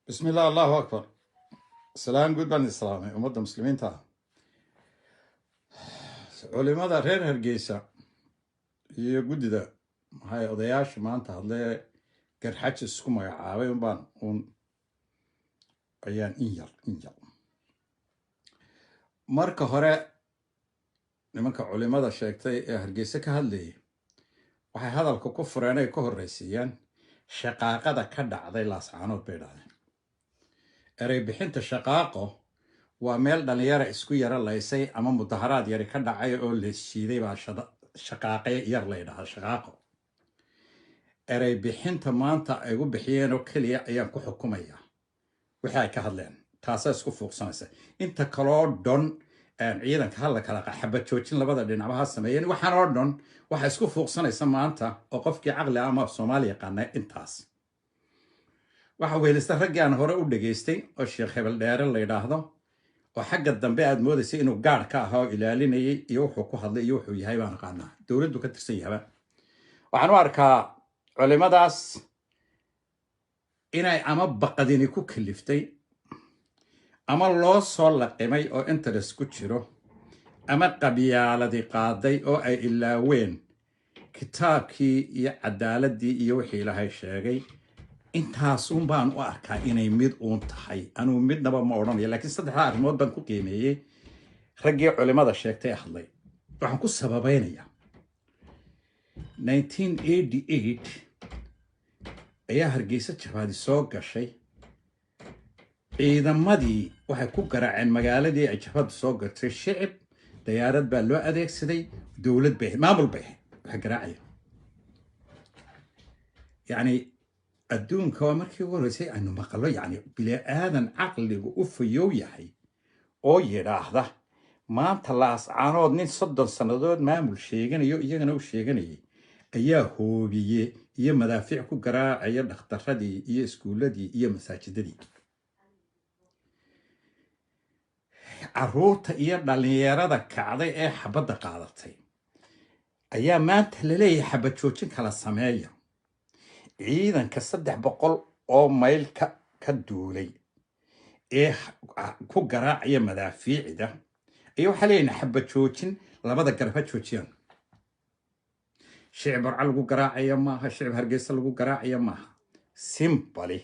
Bismi illah, allahu akbar. Salaan guud baan islaamay ummadda muslimiinta ah, culimada reer Hargeysa iyo guddida, maxay, odayaasha maanta hadlee Garxajis isku magacaabay unbaan uun ayaan in yar in yar. Marka hore, nimanka culimada sheegtay ee Hargeysa ka hadlayay waxay hadalka ku fureen ay ka horreysiiyeen shaqaaqada ka dhacday Laascaanood bay dhahdeen. Erey bixinta shaqaaqo waa meel dhalinyara isku yara laysay ama mudaharaad yari ka dhacay oo leeshiiday baa shaqaaqe yar la ydhahaa shaqaaqo. Erey bixinta maanta ay u bixiyeen oo keliya ayaan ku xukumayaa wixii ay ka hadleen, taasaa isku fuuqsanaysa inta kaloo dhan. Ciidanka hala kala xabad joojin labada dhinacba ha sameeyeen, waxaan oo dhan waxa isku fuuqsanaysa maanta oo qofkii caqli ama Soomaali yaqaana intaas. Waxa wehelista raggii aan hore u dhageystay oo Sheekh Hebel Dheere la yidhaahdo oo xagga dambe aad moodaysay inuu gaadh ka ahaa oo ilaalinayay, iyo wuxuu ku hadlay iyo wuxuu yahay baan aqaanaa, dowladdu ka tirsan yahaba. Waxaan u arkaa culimadaas inay ama baqadini ku kaliftay ama loo soo laqimay oo interest ku jiro ama qabyaaladi qaaday oo ay ilaaween kitaabkii iyo cadaaladii iyo wixii Ilaahay sheegay. Intaasun baan u arkaa inay mid uun tahay. Anuu midnaba ma odhanayo, laakiin saddexdaa arrimood baan ku qiimeeyey raggii culimada sheegtay ee hadlay. Waxaan ku sababaynayaa, 1988 ayaa Hargeysa jabaadi soo gashay. Ciidamadii waxay ku garaaceen magaaladii ay jabhadu soo gashay shicib, dayaarad baa loo adeegsaday, dowlad bay maamul bay ahayd waxa garaacaya. Yacni adduunka waa markii ugu horreysay aynu maqalo, yacni bini aadan caqligu u fayow yahay oo yidhaahda maanta Laascaanood nin 30 sannadood maamul sheeganayo, iyagana u sheeganayay, ayaa hoobiye iyo madaafiic ku garaacaya dhakhtaradii iyo iskuulladii iyo masaajidadii. Caruurta iyo dhallinyarada kacday ee xabadda qaadatay ayaa maanta laleeyahay xabad joojin kala sameeya. Ciidanka 300 oo mayl ka duulay ee ku garaacaya madaafiicda ayaa waxaa leeyahay xabad joojin, labada garab ha joojiyaan. Shicib Barca lagu garaacaya maaha, shicib Hargeysa lagu garaacaya maaha. Simply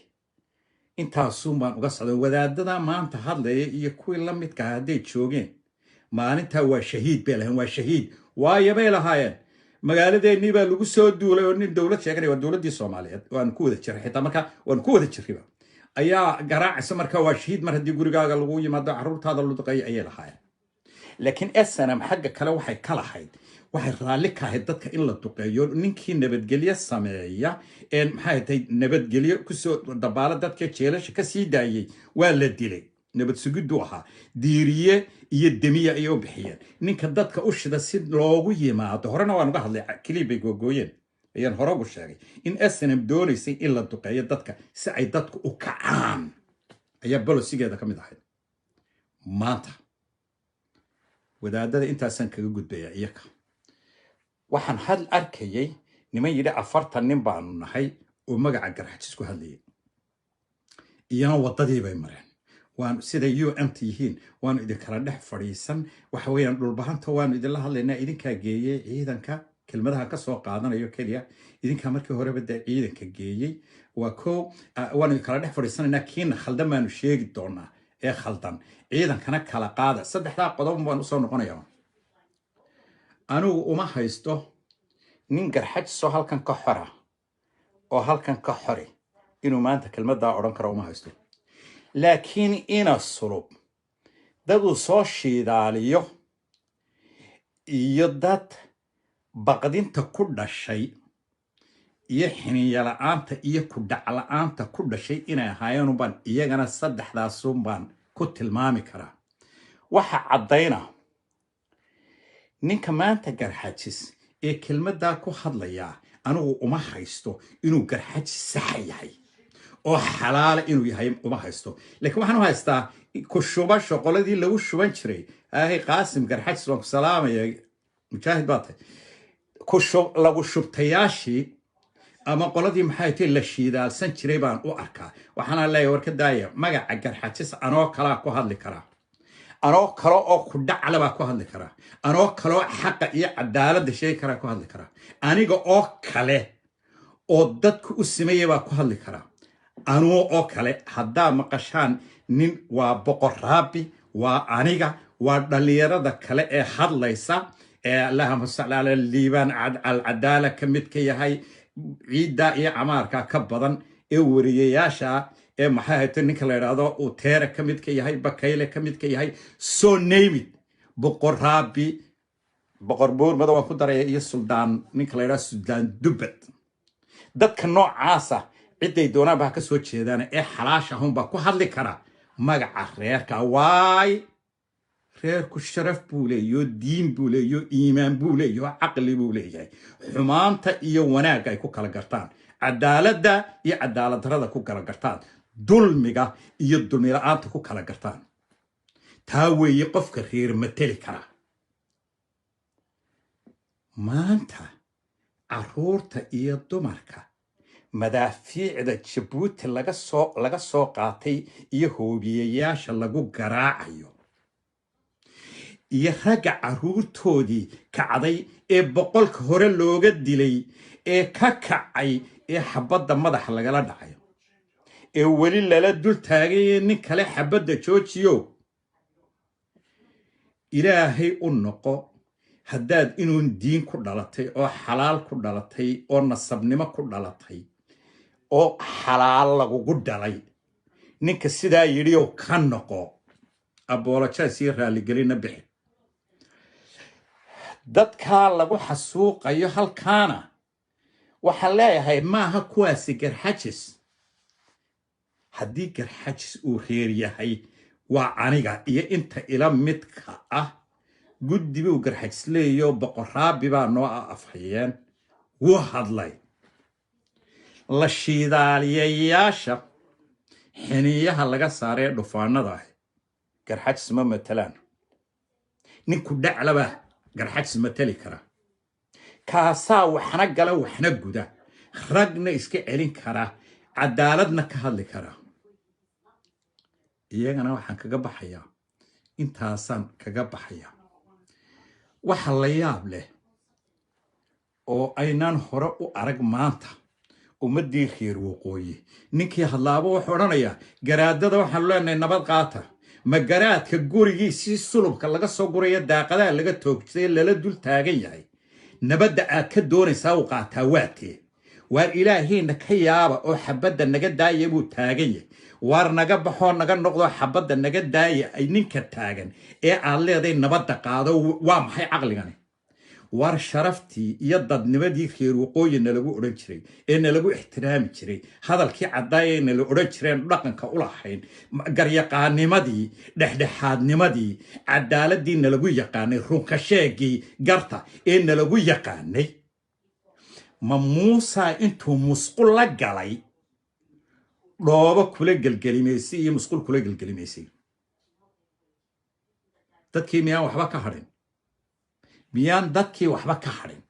intaasuun baan uga socda. Wadaadada maanta hadlaya iyo kuwii la midka ah hadday joogeen maalintaa, waa shahiid bay lahayn, waa shahiid. Waayo bay lahaayeen, magaaladeennii baa lagu soo duulay oo nin dowlad sheeganaya, waa dowladdii Soomaaliyeed, waanu ku wada jiray xitaa marka, waanu ku wada jirriba, ayaa garaacaysa. Marka waa shahiid mar haddii gurigaaga lagu yimaado, carruurtaada lu duqeeyo, ayay lahaayeen. Laakiin SNM xagga kale waxay ka lahayd, waxay raalli ka ahayd dadka in la duqeeyo. Ninkii nabadgelyo sameeya ee, maxay tahay, nabadgelyo kusoo dabaala dadka jeelasha ka sii daayey waa la dilay. Nabad sugiddu ahaa, Diiriye iyo Demiye ayay u bixiyeen ninka dadka u shida si loogu yimaado. Horena waan uga hadlay, keliya bay googooyeen ayaan hore ugu sheegay in SNM doonaysay in la duqeeyo dadka si ay dadku u kacaan, ayaa bolosigeeda ka mid ahayd. Maanta wadaadada intaasaan kaga gudbaya. Iyaka waxaan had arkayay niman yidhi 40 nin baanu nahay oo magaca Garxajis ku hadlayay, iyana waddadii bay mareen. Waanu siday UM ta yihiin, waanu idinkala dhex fadhiisan, waxa weeyaan Dhulbahanta waanu idinla hadlaynaa, idinkaa geeyey ciidanka. Kelmadaha ka soo qaadanayo keliya, idinkaa markii horeba dee ciidanka geeyey waa ko, waanu idinkala dhex fadhiisanaynaa, kiina khaldan baanu sheegi doonaa ee khaldan, ciidankana kala qaada. Saddexdaa qodob baan usoo noqonaya. Anigu uma haysto nin Garxajisoo halkan ka xora oo halkan ka xori inuu maanta kelmaddaa odhan karo, uma haysto. Laakiin ina Sulub dad uu soo shiidaaliyo iyo dad baqdinta ku dhashay iyo xininya la-aanta iyo ku dhac la-aanta ku dhashay inay ahaayeenunbaan iyagana saddexdaasun baan ku tilmaami karaa. Waxa caddayna, ninka maanta Garxajis ee kelmaddaa ku hadlayaa, anigu uma haysto inuu Garxajis saxa yahay oo xalaala inuu yahay, uma haysto. Laakiin waxaan u haystaa ku shubasho qoladii lagu shuban jiray. Ahay Qaasim Garxajis, waan ku salaamaya, mujaahid baa tahay. Lagu shubtayaashii Ama qoladii, maxay tahay, la shiidaalsan jiray baan u arkaa. Waxaana leeyahay, war ka daaya magaca Garxajis. Anoo kalaa ku hadli karaa, anoo kale oo ku dhacle baa ku hadli karaa, anoo kaloo xaqa iyo cadaaladda sheegi karaa ku hadli karaa, aniga oo kale oo dadku u sameeya baa ku hadli karaa. Anuu oo kale haddaa maqashaan nin waa Boqor Raabi, waa aniga, waa dhallinyarada kale ee hadlaysa ee Allahuma salli ala Liibaan Alcadaala ka mid ka yahay, ciidda iyo camaarka ka badan ee wariyayaasha ee, maxay hayto, ninka la yidhaahdo uu Teera ka mid ka yahay, Bakayle ka mid ka yahay, so name it, Boqor Raabi, Boqor Buurmada waan ku daraya, iyo Suldaan, ninka la yidhahdo Suldaan Dubbad. Dadka noocaasa ciday doonaan baa ka soo jeedaan ee xalaasha ahun baa ku hadli kara magaca reerka. Waay, reerku sharaf buu leeyaho, diin buu leeyaho, iimaan buu leeyaho, caqli buu leeyahay, xumaanta iyo wanaagga ay ku kala gartaan, cadaaladda iyo cadaalad darada ku kala gartaan, dulmiga iyo dulmi la-aanta ku kala gartaan. Taa weeye qofka reer mateli kara. Maanta caruurta iyo dumarka madaafiicda Jabuuti laga soo qaatay iyo hoobiyayaasha lagu garaacayo, iyo ragga caruurtoodii kacday ee 100-ka hore looga dilay ee ka kacay ee xabadda madaxa lagala dhacayo ee weli lala dul taagay nin kale xabadda joojiyo, Ilaahay u noqo. Haddaad inuun diin ku dhalatay oo xalaal ku dhalatay oo nasabnimo ku dhalatay oo xalaal lagugu dhalay, ninka sidaa yidhi oo ka noqo, apologize iyo raaligelina bixi. Dadkaa lagu xasuuqayo halkaana waxaan leeyahay, maaha kuwaasi Garxajis. Haddii Garxajis uu reer yahay, waa aniga iyo inta ila midka ah. Guddi buu Garxajis leeyaho, Boqoraabi baa noo ah afhayeen, wuu hadlay. La shiidaaliyayaasha xiniyaha laga saaree dhufaanada ah Garxajis ma matalaan. Ninku dhaclaba Garxajis matali kara, kaasaa waxna gala, waxna guda, ragna iska celin kara, cadaaladna ka hadli kara. Iyagana waxaan kaga baxayaa, intaasaan kaga baxayaa. Waxa la yaab leh oo aynaan hore u arag maanta, ummaddii reer waqooyi ninkii hadlaaba wuxuu odhanayaa, garaadada waxaanu leenahay nabad qaata. Ma garaadka gurigiisii sulubka laga soo guraya, daaqadaha laga toogtay, lala dul taagan yahay, nabadda aad ka doonaysaa uu qaataa waatee? Waar Ilaahiina ka yaaba oo xabadda naga daaya buu taagan yahay. Waar naga baxoo naga noqdo, xabadda naga daaya ay ninka taagan ee aad leedahay nabadda qaado, waa maxay caqligani? Waar sharaftii iyo dadnimadii reer waqooyi nalagu odhan jiray ee nalagu ixtiraami jiray, hadalkii caddaaya nala odhan jireen, dhaqanka u lahayn, garyaqaanimadii, dhexdhexaadnimadii, cadaaladii nalagu yaqaanay, runkasheegii garta ee nalagu yaqaanay, ma Muusa intuu musqul la galay dhoobo kula gelgelimaysay iyo musqul kula gelgelimaysay? Dadkii miyaan waxba ka hadhin? Miyaan dadkii waxba ka hadhin?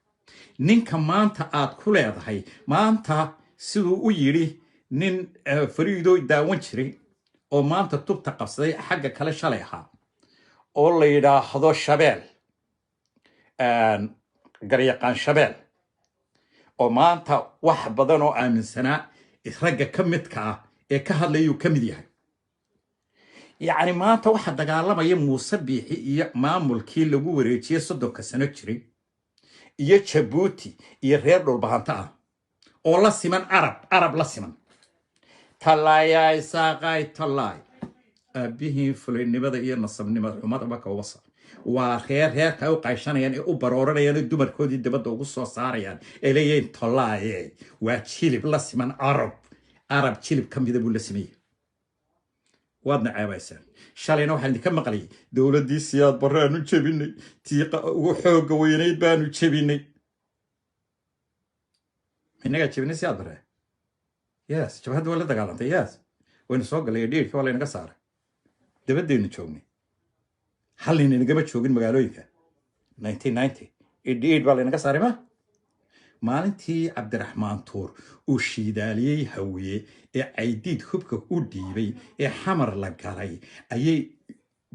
Ninka maanta aad ku leedahay, maanta siduu u yidhi nin fariidoo daawan jiray oo maanta tubta qabsaday, xagga kale shalay ahaa, oo la yidhaahdo Shabeel, garyaqaan Shabeel, oo maanta wax badan oo aaminsanaa ragga ka midka ah ee ka hadlayuu ka mid yahay. Yacni maanta waxa dagaalamaya Muuse Biixi iyo maamulkii lagu wareejiyey 30-ka sano jiray iyo Jabuuti iyo reer Dhulbahanta ah oo la siman Arab, Arab la siman. Tallaayay saaqay tallaay, aabbihii fulaynimada iyo nasabnimada xumadaba kawasa. Waa reer reerka ay u qayshanayaan ee u barooranayaan ee dumarkoodii dibadda ugu soo saarayaan ee leeyihiin tollaaye. Waa jilib la siman Arab, Arab jilib ka mida buu la sameeyey. Waadna ceebaysaan. Shalayna waxaan idinka maqlayay, dowladdii Siyaad Barreaanu jebinay, tiiqa ugu xoogga weynayd baanu jebinay. Innagaa jebinay Siyaad Barre? Yes, jabhadda waa la dagaalantay. Yes, waynu soo galay, dhiirka waa laynaga saaray, dabadaynu joognay. Hal nin inagama joogin magaalooyinka. 1990 baa laynaga saaray. Ma Maalintii Cabdiraxmaan Tuur uu shiidaaliyey Hawiye ee Caydiid hubka u dhiibay ee Xamar la galay ayay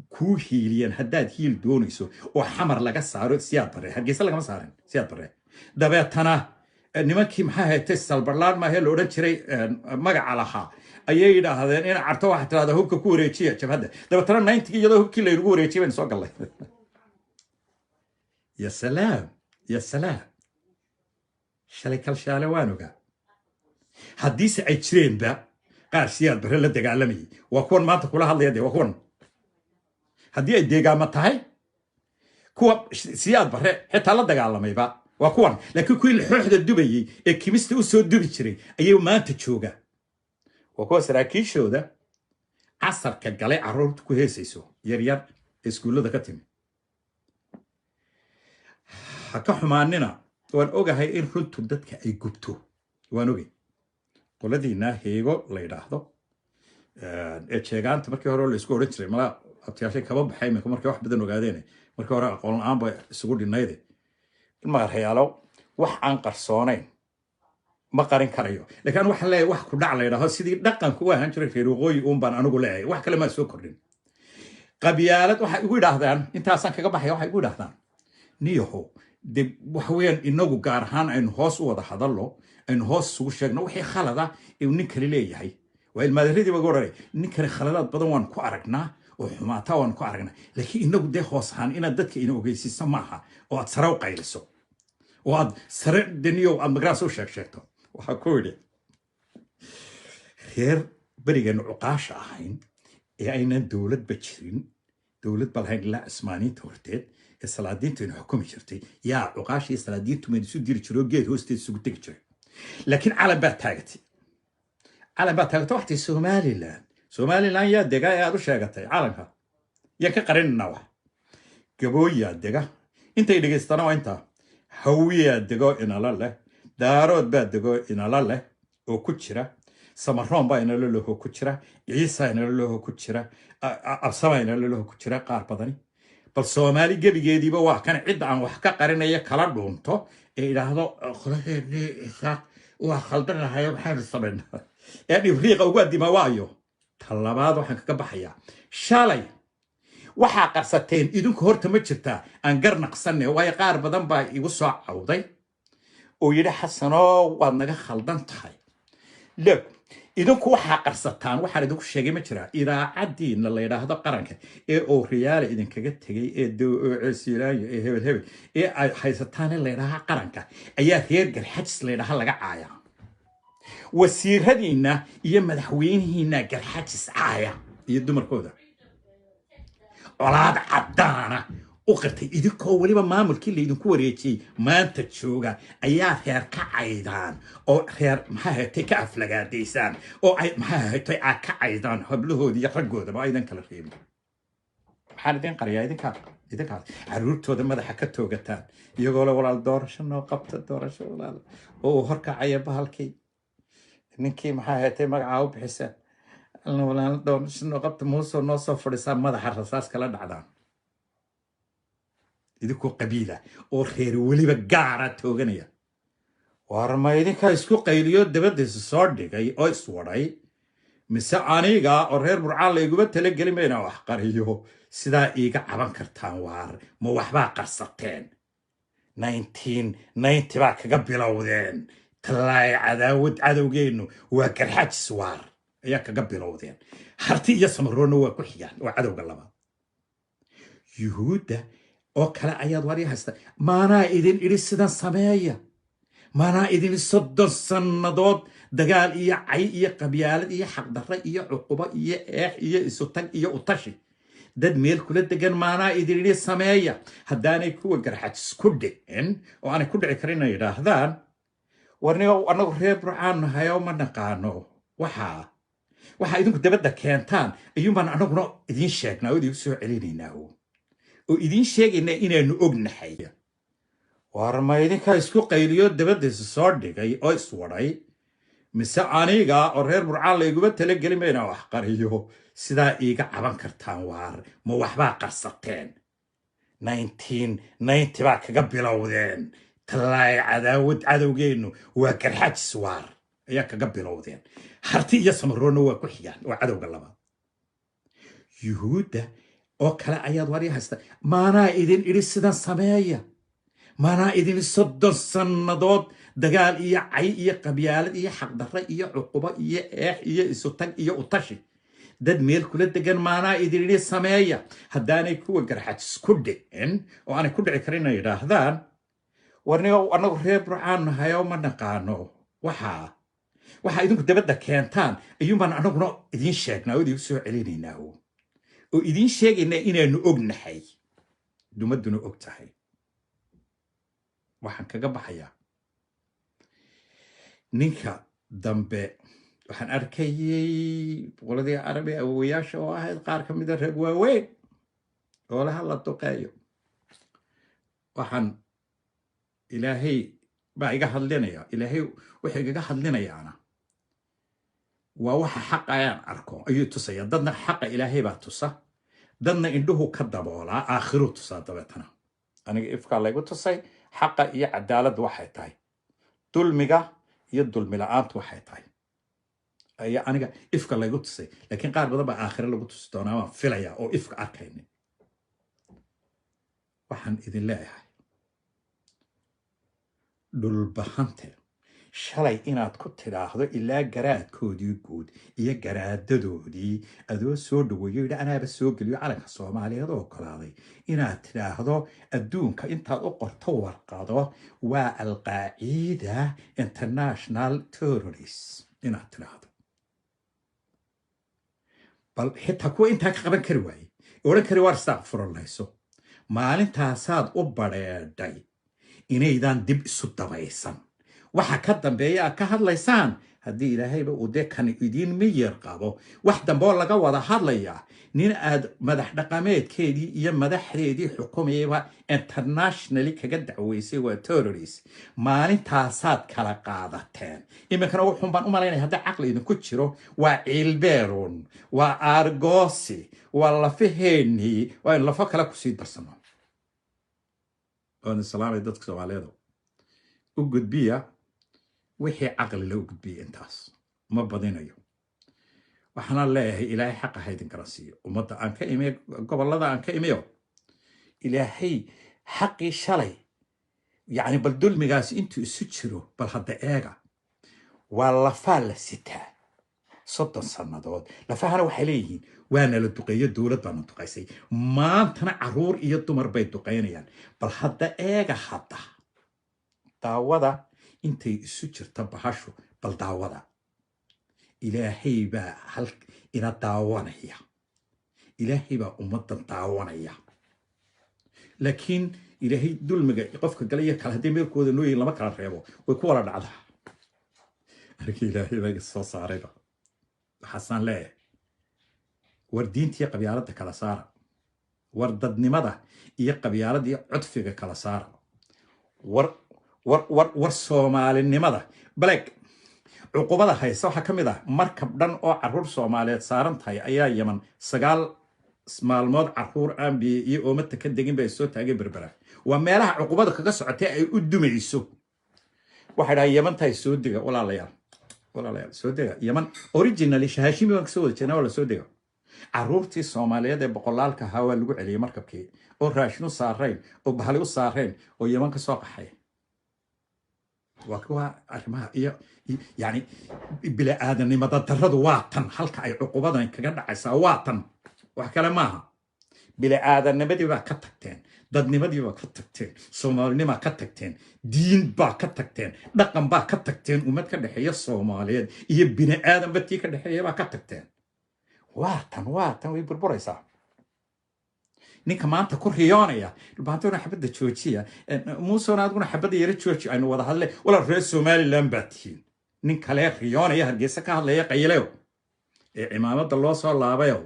kuu hiiliyeen. Haddaad hiil doonayso oo Xamar laga saaro Siyaad Barre, Hargeysa lagama saarin Siyaad Barre. Dabeetana nimankii, maxaa haytay, Salbarlaan maahee la odhan jiray magaca lahaa, ayay yidhaahdeen in Carto waxaa tirahdaa hubka ku wareejiya jabhadda. Dabeetana 90-gii iyadoo hubkii laynagu wareejiyay baynu soo gallay. Ya salaam, ya salaam! Shalay kalshaale waan ogaa. Haddiise ay jireenba qaar Siyaad Barre la dagaalamayay, waa kuwan maanta kula hadlaya dee, waa kuwan. Haddii ay deegaamo tahay, kuwa Siyaad Barre xitaa la dagaalamayba waa kuwan, laakiin kuwii laxooxda dubayey ee kimista u soo dubi jiray ayay maanta jooga. Waa kuwa saraakiishooda casarka galay carruurta ku heesayso yaryar ee iskuullada ka timi. Ha ka xumaanina, waan ogahay in runtu dadka ay gubto, waan ogay. Qoladiina Heego la yidhaahdo ee Jeegaanta markii hore la isku odhan jiray, malaa abtiyaashay kaba baxay iminka markay wax badan ogaadeen. Markii hore aqoon la-aan ba isugu dhinayde. Ilmaqarhayaalow, wax aan qarsoonayn ma qarin karayo, laakiin anu waxaan leeyahay wax ku dhac la yidhaahdo sidii dhaqanku u ahaan jiray reer waqooyi uun baan anigu leeyahay, wax kale maa soo kordhin. Qabyaalad waxay igu yidhaahdaan, intaasaan kaga baxaya, waxay igu yidhaahdaan, niyaho de waxa weeyaan inagu gaar ahaan aynu hoos u wada hadallo, aynu hoos isugu sheegno wixii khalada ee uu nin kale leeyahay. Waa ilmaadaradii baga odhanay, ninkani khaladaad badan waan ku aragnaa oo xumaataa waan ku aragnaa, laakiin inagu dee hoos ahaan inaad dadka ina ogeysiiso maaha oo aad sare u qayliso oo aad sare deniyo aad magaraas u sheeg sheegto. Waxaa ku yidhi, reer berigeenu cuqaasha ahayn ee aynan dowladba jirin, dowlad ba lahayn ilaa Cismaaniinta horteed ee salaadiintu aynu xukumi jirtay, yaa cuqaasha iyo salaadiintu maynu isu diri jiray oo geed hoosteed isugu tegi jiray. Laakiin calan baa taagatay, calan baa taagatay. Waxtay Somaliland, Somaliland yaa dega ee aad u sheegatay calanka? Yaan ka qarinayna wax? Gabooyaa dega, intay dhegaystana waa intaa. Hawiyaa dego inala leh, Daarood baa dego inala leh oo ku jira, Samaroon baa inala lehoo ku jira, Ciisa inala lehoo ku jira, Absama inala lehoo ku jira qaar badani. Bal Soomaali gebigeediiba waa kan cidda aan wax ka qarinaya kala dhuunto ee idhaahdo qoladeennii Isaaq waa khaldanahayo, maxaynu samaynaa ee dhibriiqa ugu addima waayo. Talabaad waxaan kaga baxayaa, shalay waxaa qarsateen idinku horta ma jirtaa? Aan gar naqsanne, waayo qaar badan baa igu soo cawday oo yidhi, "Xasanoo, waad naga khaldan tahay." Look, idinku waxaa qarsataan waxaan idinku sheegay ma jiraa? Idaacaddiina la yidhaahdo Qaranka ee oo Riyaale idinkaga tegay ee Ceesiilaayo ee hebel hebel ee ay haysataan in la yidhaaha Qaranka ayaa reer Garxajis la yidhaaha laga caayaa. Wasiiradiinna iyo madaxweynihiinna Garxajis caaya iyo dumarkooda colaad caddaana u qirtay. Idinkoo weliba maamulkii laydinku wareejiyey maanta jooga ayaa reer ka caydaan oo reer, maxaa haytay, ka aflagaadaysaan oo ay, maxaa haytay, aa ka caydaan hablahooda iyo raggoodaba aydan kala reebin. Maxaan idin qariyaa? Idinkaa caruurtooda madaxa ka toogataan iyagoo le, "Walaal, doorasho noo qabta, doorasho walaal," oo uu horkacaya bahalkii ninkii, maxaa haytay, magacaa u bixiseen. "Alla walaal, doorasho noo qabta, Muusoo noo soo fadhisaa," madaxa rasaas kala dhacdaan idinkoo qabiila oo reer weliba gaara tooganaya. War ma idinkaa isku qayliyo dabadiisa soo dhigay oo iswadhay, mise aniga oo reer Burcaan layguma talagelin mayna wax qariyo? Sidaa iiga caban kartaan? Waar ma waxbaa qarsateen? 1990 baa kaga bilowdeen tallaay cadaawad, cadowgeennu waa Garxajis. Waar ayaa kaga bilowdeen? Harti iyo Samaroonna waa ku xigaan, waa cadowga labaad. Yuhuudda oo kale ayaad waar ii haysta. Maanaa idin idhi sidan sameeya? Maanaa idin 30 sannadood dagaal iyo cay iyo qabyaalad iyo xaqdarre iyo cuqubo iyo eex iyo isutag iyo utashi dad meel kula degan, maanaa idin idhi sameeya? Haddaanay kuwa Garxajis ku dhicin oo aanay ku dhici karin inay yidhaahdaan, "Warnigo, annagu reer Burcaan nahay oo ma naqaano waxaa idinku dabadda keentaan," ayuunbaan annaguna idiin sheegnaa oo idinku soo celinaynaa oo idiin sheegaynaa inaanu ognahay. War ma idinkaa isku qayliyo dabadiisa soo dhigay oo iswadhay, mise aniga oo reer Burcaan layguma talagelin mayna wax qariyo? Sidaa iiga caban kartaan? Waar ma waxbaa qarsateen? 1990 baa kaga bilowdeen. Tallaay, cadaawad cadowgeennu waa Garxaajis waar ayaa kaga bilowdeen. Harti iyo Samaroonna waa ku xigaan, waa cadowga labaad. Yuhuudda oo kale ayaad warya haysta. Maanaa idin idhi sidan sameeya? Maanaa idin 30 sannadood dagaal iyo cay iyo qabyaalad iyo xaqdarre iyo cuqubo iyo eex iyo isutag iyo utashi dad meel kula degan, maanaa idin idhi sameeya? Haddaanay kuwa Garxajis ku dhicin oo aanay ku dhici karin inay yidhaahdaan, "Warnigo, annagu reer Burcaan nahayo, ma naqaano waxaa idinku dabadda keentaan," ayuunbaan annaguna idiin sheegnaa oo idiinku soo celinaynaa oo idiin sheegaynaa inaanu ognahay, dumadduna og tahay. Waxaan kaga baxayaa ninka dambe. Waxaan arkayey boqoladii Carabi awowayaasha oo ahayd, qaar ka mida reer waaweyn oo laha la duqeeyo. Waxaan Ilaahay baa iga hadlinaya. Ilaahay wuxuu igaga hadlinayaana waa waxa xaqa ayaan arko ayuu tusaya. Dadna xaqa Ilaahay baa tusa, dadna indhuhu ka daboolaa, aakhiruu tusaa. Dabeetana aniga ifkaa laygu tusay xaqa iyo cadaaladdu waxay tahay, dulmiga iyo dulmi la-aantu waxay tahay ayaa aniga ifka laygu tusay. Laakiin qaar badan baa aakhire lagu tusi doonaa waan filayaa oo ifka arkaynin. Waxaan idin leeyahay, Dhulbahante shalay inaad ku tidhaahdo ilaa garaadkoodii guud iyo garaadadoodii adoo soo dhaweeyo yidhi anaaba soo geliyo calanka Soomaaliyeed oo ogolaaday, inaad tidhaahdo adduunka intaad u qorto warqado waa Alqaaciida international terrorist inaad tidhaahdo, bal xitaa kuwa intaa ka qaban kari waaye odhan kari waar istaqfurlayso, maalintaasaad u badheedhay inaydaan dib isu dabaysan. Waxa ka dambeeya aad ka hadlaysaan, haddii Ilaahayba uu dee kan idiin miyir qabo, wax dambeoo laga wada hadlayaa nin aad madax dhaqameedkeedii iyo madaxdeedii xukumayaba internationally kaga dacweysay waa terrorist, maalintaasaad kala qaadateen. Iminkana wuxuun baan u malaynaya, haddii caqli idinku jiro, waa ciilbeerun, waa aargoosi, waa lafaheennii, waa in lafo kale kusii darsano. Waan islaamay dadka Soomaaliyeed. U gudbiya wixii caqli la u gudbiya, intaas ma badinayo. Waxaana leeyahay, Ilaahay xaqa ha idin garansiiyo. Ummadda aan ka imi, gobollada aan ka imiyo, Ilaahay xaqii shalay, yacni bal dulmigaasi intuu isu jiro, bal hadda eega, waa lafaa la sitaa 30 sannadood. Lafahana waxay leeyihiin waana la duqeeyo, dowlad baana duqaysay. Maantana caruur iyo dumar bay duqaynayaan. Bal hadda eega, hadda daawada intay isu jirta bahashu, bal daawada. Ilaahay baa hal ina daawanaya, Ilaahay baa ummaddan daawanaya. Laakiin Ilaahay dulmiga qofka gala iyo kale haddii meelkooda nooyin lama kala reebo, way ku wada dhacdaa. Arka, Ilaahay baa iga soo saarayba. Waxaasaan leeyahay, war diinta iyo qabyaaladda kala saara, war dadnimada iyo qabyaaladda iyo cudfiga kala saara, war war war war Soomaalinimada baleg. Cuqubada haysa waxaa ka mid ah markab dhan oo caruur Soomaaliyeed saaran tahay ayaa Yaman 9 maalmood caruur aan biyo iyo oomata ka degin bay soo taagay Berbera. Waa meelaha cuqubada kaga socotay ay u dumayso. Waxay dhahay Yamantahay soo dega, walaalayaal, walaalayaal, soo dega. Yaman originally Shahaashimi baan kasoo wada jeednaa, waa la soo dega. Caruurtii Soomaaliyeed ee boqolaalka ahaa waa lagu celiyey markabkii oo raashin u saarayn oo bahali u saarayn oo Yaman ka soo qaxay. Waa kuwa arrimaha iyo yani bini-aadanimada darradu waa tan. Halka ay cuqubadan kaga dhacaysaa waa tan, wax kale maaha. Bini-aadanimadii baa ka tagteen, dadnimadii baa ka tagteen, Soomaalinimaa ka tagteen, diin baa ka tagteen, dhaqan baa ka tagteen, ummad ka dhexeeya Soomaaliyeed iyo bini aadanba tii ka dhexeeya baa ka tagteen. Waa tan, waa tan, way burburaysaa. Ninka maanta ku riyoonaya Dhulbaantona xabadda joojiya, Muusena adiguna xabadda yara jooji, aynu wada hadle, walaal reer Somaliland baa tihiin. Nin kale riyoonaya Hargeysa ka hadlaya qayleyo ee cimaamada loo soo laabayow,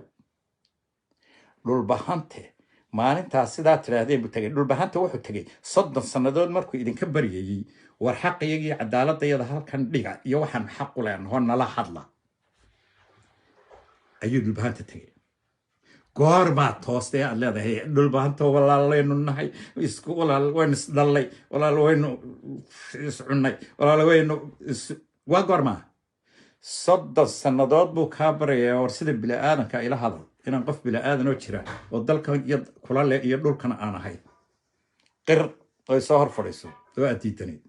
Dhulbahante maalintaas sidaa tidhaahdeen buu tegay. Dhulbahante wuxuu tegey 30 sannadood markuu idinka baryayey, war xaqiyagii cadaaladayada halkan dhiga iyo waxaan xaq u leenaho nala hadla, ayuu Dhulbahante tegey. Goormaa toostay aad leedahay Dhulbahanto walaalaynu nahay, isku walaal waynu isdhallay, walaal waynu iscunnay, walaal waynu is, waa goormaa? 30 sannadood buu kaa barayaa. War sida bini-aadanka ila hadal, inaan qof bini-aadan oo jira oo dalkan iyo kula leh iyo dhulkan aan ahay qir oo soo hor fadhiiso oo aad diidanayd.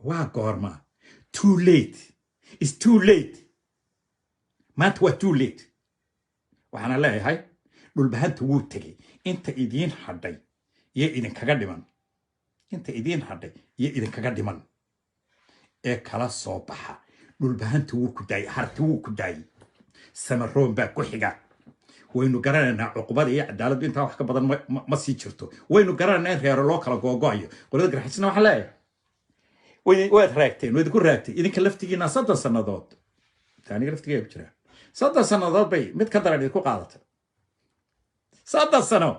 Waa goormaa? Too late is too late. Maanta waa too late. Waxaana leeyahay Dhulbahanta wuu tegey. Inta idiin hadhay iyo idinkaga dhiman, inta idiin hadhay iyo idinkaga dhiman ee kala soo baxa. Dhulbahanta wuu ku daayey, Harti wuu ku daayey, Samaroon baa ku xiga. Waynu garanaynaa cuqubada iyo cadaaladdu intaa wax ka badan ma sii jirto. Waynu garanaynaa in reero loo kala googo'ayo. Qolada Garxajisna waxaan leeyahay, waad raagteen, waad ku raagtay idinka laftigiina 30 sannadood. Aniga laftigaya ku jira. 30 sannadood bay mid ka daran idinku qaadatay, 30 sano.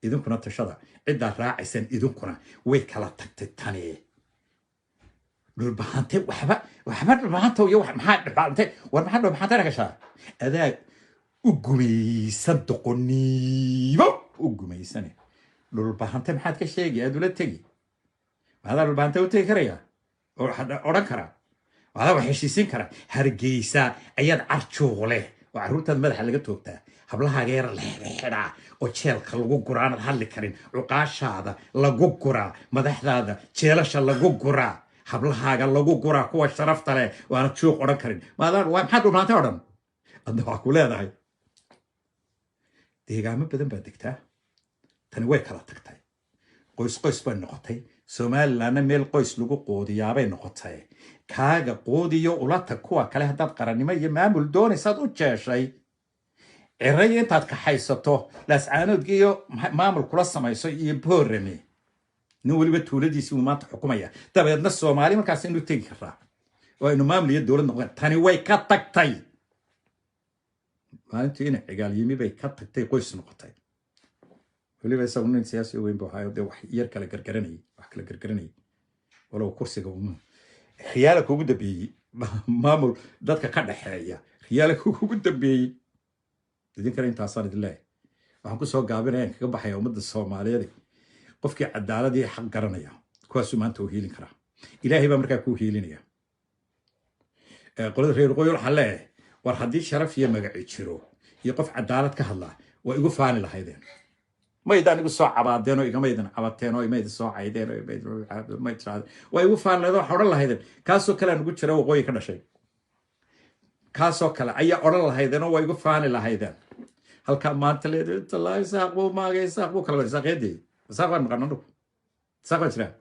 Idinkuna tashada ciddaa raacaysaan. Idinkuna way kala tagtay tani. Dhulbahante waxba waxba, Dhulbahanta iyo maxaa Dhulbahante? War maxaa Dhulbahantena gashaa? Adaa u gumaysan, doqoniimo u gumaysane. Dhulbahante maxaad ka sheegi aad ula tegi? Maadaa Dhulbahante u tegi karaya oo odhan karaa? Maadaa wax heshiisiin karaa? Hargeysa ayaad carjuuq leh oo carruurtaad madaxa laga toogtaa, hablahaaga yar la xidhaa oo jeelka lagu guraa, aanad hadli karin, cuqaashaada lagu guraa, madaxdaada jeelasha lagu guraa, hablahaaga lagu guraa kuwa sharafta leh oo aanad juuq odhan karin. Maadaa waa maxaad Dhulbahante odhan? Adna waxaa ku leedahay deegaamo badan baa degtaa. Tani way kala tagtay, qoys qoys bay noqotay. Somalilandna meel qoys lagu quudiyaabay noqotay. Kaaga quudiyo, ula tag kuwa kale. Haddaad qarannimo iyo maamul doonaysaad u jeeshay cirayo intaad kaxaysato Laascaanoodka iyo maamul kula samayso iyo Boorame, nin weliba tuuladiisii uu maanta xukumaya. Dabeedna Soomaali markaas inu tegi karaa oo aynu maamul iyo dowlad noqdeen. Tani way ka tagtay maalintii ina Cigaal yimi bay ka tagtay, qoys noqotay. Weliba isagu nin siyaasi weyn buu ahaa, dee wax yar kala gargaranayay, wax kala gargaranayay, walow kursiga khiyaala kugu dambeeyey, maamul dadka ka dhaxeeya khiyaala kugu dambeeyey. Idinkana intaasaan idin leeyahay. Waxaan kusoo gaabinaya, kaga baxaya, ummadda Soomaaliyeed qofkii cadaalad iyo xaq garanaya kuwaasuu maanta u hiilin karaa. Ilaahay baa markaa kuu hiilinaya. Qolada reer Waqooyi waxaan leeyahay, war haddii sharaf iyo magaci jiro iyo qof cadaalad ka hadlaa, waa igu faani lahaydeen. Maydaan igu soo cabaadeen oo igamaydin cabateen oo imaydin soo caydeen oo may tirahdeen. Waa igu faani lahaydeen, waxa odhan lahaydeen kaasoo kale aan ugu jira Waqooyi ka dhashay, kaasoo kale ayaa odhan lahaydeen oo waa igu faani lahaydeen. Halkaa maanta leedahay talaa Isaaq buu maagay, Isaaq buu kala Isaaqeedii. Isaaq baan naqaan anugu, Isaaq baan jiraa.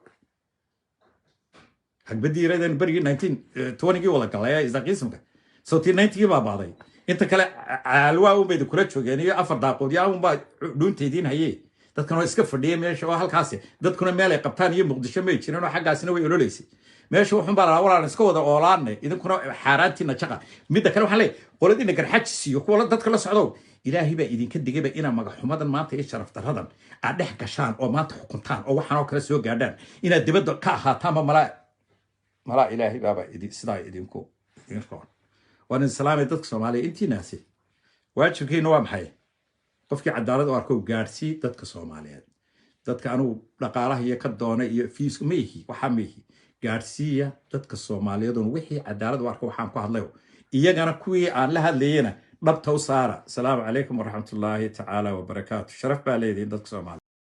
Hagbadii yaradeen berigii 1920-gii wada galay ee Isaaqismka sawtii 90-gii baa baaday. Inta kale caalwaa un baydi kula joogeen iyo afar daaqood yaa unbaa dhuunta idiin hayee. Dadkan oo iska fadhiyay meesha oo halkaasi dadkuna meel ay qabtaan iyo Muqdisho may jirin oo xaggaasina way ololeysay meesha. Wuxun baa lalaa walaan iska wada oolaanay, idinkuna xaaraantiina jaqa. Midda kale waxaan leeyahay qoladiina Garxajis iyo kuwa dadka la socdow, Ilaahay baa idinka digayba inaa magaxumadan maanta iyo sharaf daradan aad dhex gashaan oo maanta xukuntaan oo waxaan oo kale soo gaadhaan. Inaad dibadda ka ahaataanba malaa malaa Ilaahay baaba sidaa idinku idin roon. Waan idin salaamay dadka Soomaaliya intiinaasi. Waajibkiina waa maxay? Qofkii cadaalad u arko gaadhsii dadka Soomaaliyeed. Dadka anugu dhaqaalaha iyo ka doona iyo fiiska ma ihi, waxaa ma ihi. Gaadhsiiya dadka Soomaaliyeed oon wixii cadaalad u arko waxaan ku hadlayo, iyagana kuwii aan la hadlayena dhabta u saara. Asalaamu calaykum waraxmatullaahi tacaala wabarakaatu. Sharaf baa leedihin dadka Soomaaliya.